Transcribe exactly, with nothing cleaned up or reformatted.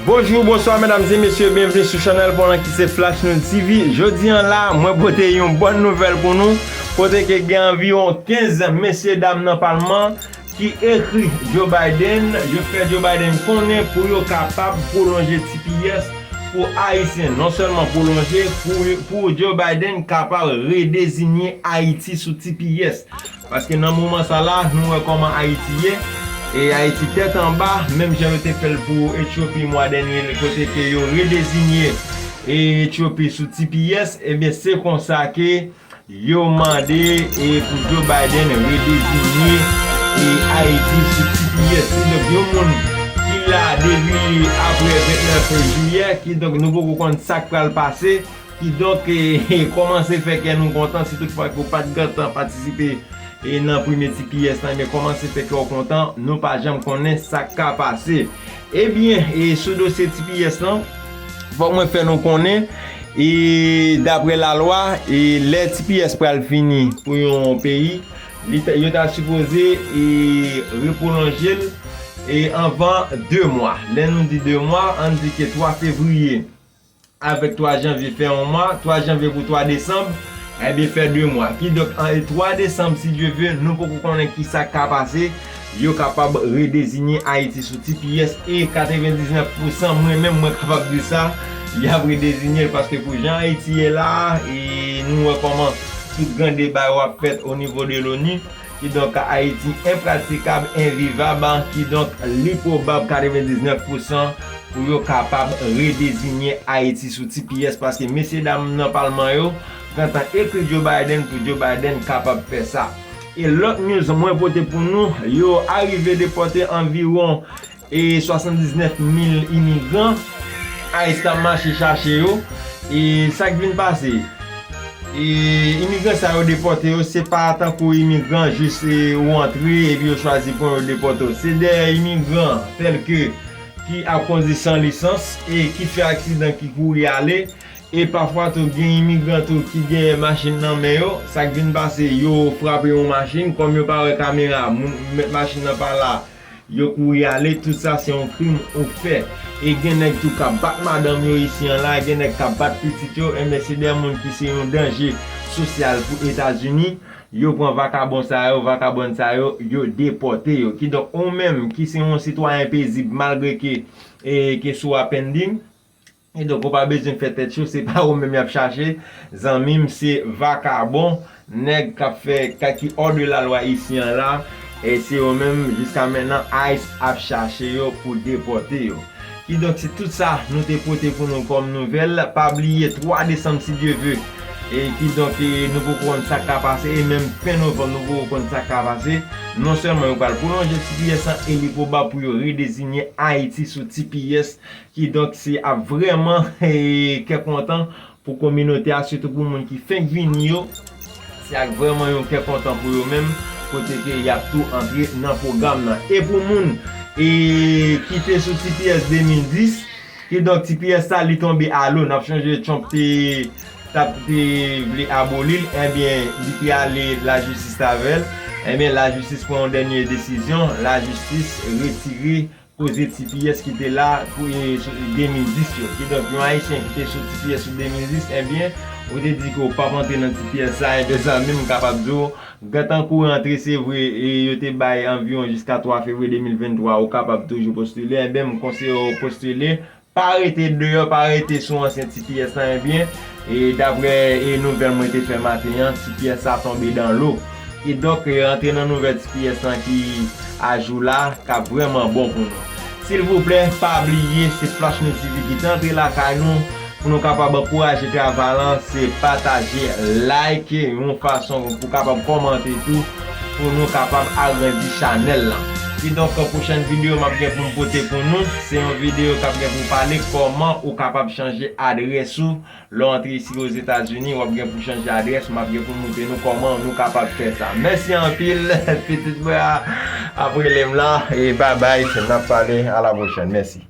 Bonjou, bonswa medam e mesye, byenvni sou chanèl pa w lan ki se Flash News T V. Jodi an la, mwen pote yon bòn nouvèl pou nou, kote ke gen anviwon kenz mesye dam nan palman ki ekri Joe Biden, yo fè Joe Biden konnen pou yo kapab pwolonje T P S pou Ayisyen, non sèlman pwolonje, pou, pou Joe Biden kapab redezinye Ayiti sou T P S. Paske nan moman sa la, nou wè kòman Ayiti ye. E Ayiti tèt anba, menm jan yo te fè l pou Etyopi mwa dènye, kote ke yo redezinye e Etyopi sou T P S, ebyen se konsa ke yo mande e pou Joe Biden redezinye e Ayiti sou T P S. Kidonk, yon moun ki la depi apre vennèf jiyè, kidonk nou poko konn sa k pral pase. Kidonk, e, kòmanse fè kè nou kontan, si toutfwa ke w pa t gentan patisipe e nan premye T P S lan, ebyen, kòmanse fè kè w kontan, nou pa janm konnen sa k ka pase. Ebyen, e sou dosye T P S lan, fòk mwen fè nou konnen, e daprè lalwa, e lè T P S pral fini pou yon peyi, li ta, yo ta sipoze e repwolonje l e anvan de mwa. Lè nou di de mwa, ann di ke twa fevriye avèk twa janvye fè yon mwa, twa janvye pou twa desanm, ebyen fè de mwa. Kidonk, an, e twa desanm, si Dye ve, nou poko konnen ki sa k ka pase. Yo kapab redezinye Ayiti sou T P S e katrevendiznèf pousan, mwen menm, mwen kapab di sa, y ap redezinye l paske pou jan Ayiti ye la a, e nou wè kòman tout gran deba yo ap fèt o nivo de l'ONU. Kidonk, Ayiti enpratikab, envivab, kidonk, li pwobab katrevendiznèf pousan pou yo kapab redezinye Ayiti sou T P S, paske mesye dam nan palman yo gentan ekri Joe Biden pou Joe Biden kapab fè sa. E lòt news mwen pote pou nou, yo arive depòte anviwon e swasanndiznèf mil imigran, ICE t ap mache chache yo. E sa k vin pase? E imigran sa yo depòte yo, se pa tankou imigran jis, e, ou antre epi yo chwazi pran yo depòte w. Se de imigran tèlke ki ap kondi san lisans e ki fè aksidan, ki kouri ale. E pafwa tou, gen imigran tou ki gen machin nan men yo. Sa k vin pase, yo frape yon machin, kòm yo pa wè kamera, moun, mèt machin nan pa la, yo kouri ale. Tout sa se yon krim ou fè. E gen nèg tou k ap bat madanm yo isi an la, gen nèg k ap bat pitit yo, enben se de moun ki se yon danje sosyal pou Etazini. Yo pran vakabon sa yo, vakabòn sa yo, yo depòte yo. Kidonk, ou menm ki se yon sitwayen pezib, malgre ke, e, ke sou a pending, e donk, ou pa bezwen fè tèt cho, se pa ou menm y ap chache. Zanmi m, se vakabon, nèg k ap fè, ka, ki hors de la loi isi an la, e se yo menm, jiska mentnan, ICE ap chache yo pou depòte yo. Kidonk, se tout sa nou te pote pou nou kòm nouvèl. Pa bliye, twa desanm, si Dye ve, e kidonk, e nou poko konn sa k ka pase, e menm fen novanm, nou poko konn sa k ka pase. Non sèlman yo pral pwolonje T P S lan, e li pwobab pou yo redezinye Ayiti sou T P S. Kidonk, se ap vrèman, e, kè kontan pou kominote a, sitou pou moun ki fenk vini yo. Se ak vrèman yon kè kontan pou yo menm, kote ke y ap tou antre nan pwogram nan. E pou moun, e, ki te sou T P S de mil dis, kidonk T P S sa, li tonbe alo. N ap chonje Trump te, t ap, te vle aboli l, ebyen, li te ale lajistis avè l. Ebyen, lajistis pran yon dènye desizyon, lajistis retire koze T P S ki te la pou, e, sou de mil dis yo. Kidonk, yon Ayisyen ki te sou T P S sou de mil dis, ebyen, ou te di ke w p ap antre nan T P S sa, ebyen, zanmi m, m kapab di w, gentan kouri antre, se vre, e yo te bay anviwon jiska twa fevriye de mil venntwa, ou kapab toujou postile, ebyen, m konseye w postile, pa rete deyò, pa rete sou ansyen T P S lan, ebyen, e daprè, e nouvèl mwen te fè maten an, T P S sa tonbe dan lo. Kidonk, e, antre nan nouvèl T P S lan ki ajou la, k ap vrèman bon pou nou. Silvouplè, pa bliye, se Flash News T V ki te antre lakay nou, pou nou kapab ankouraje travay lan, se pataje, like, yon fason pou kapab kòmante tou, pou nou kapab agrandi chanèl lan. Kidonk, pwochèn videyo m ap gen pou m pote pou nou, se yon videyo k ap gen pou pale kòman ou kapab chanje adrès ou. Lè w antre isi Ozetazini, w ap gen pou chanje adrès, m ap gen pou montre nou kòman nou kapab fè sa. Mèsi anpil, pitit mwen a ap rele m la, e babay, n ap pale, a la pwochèn, mèsi.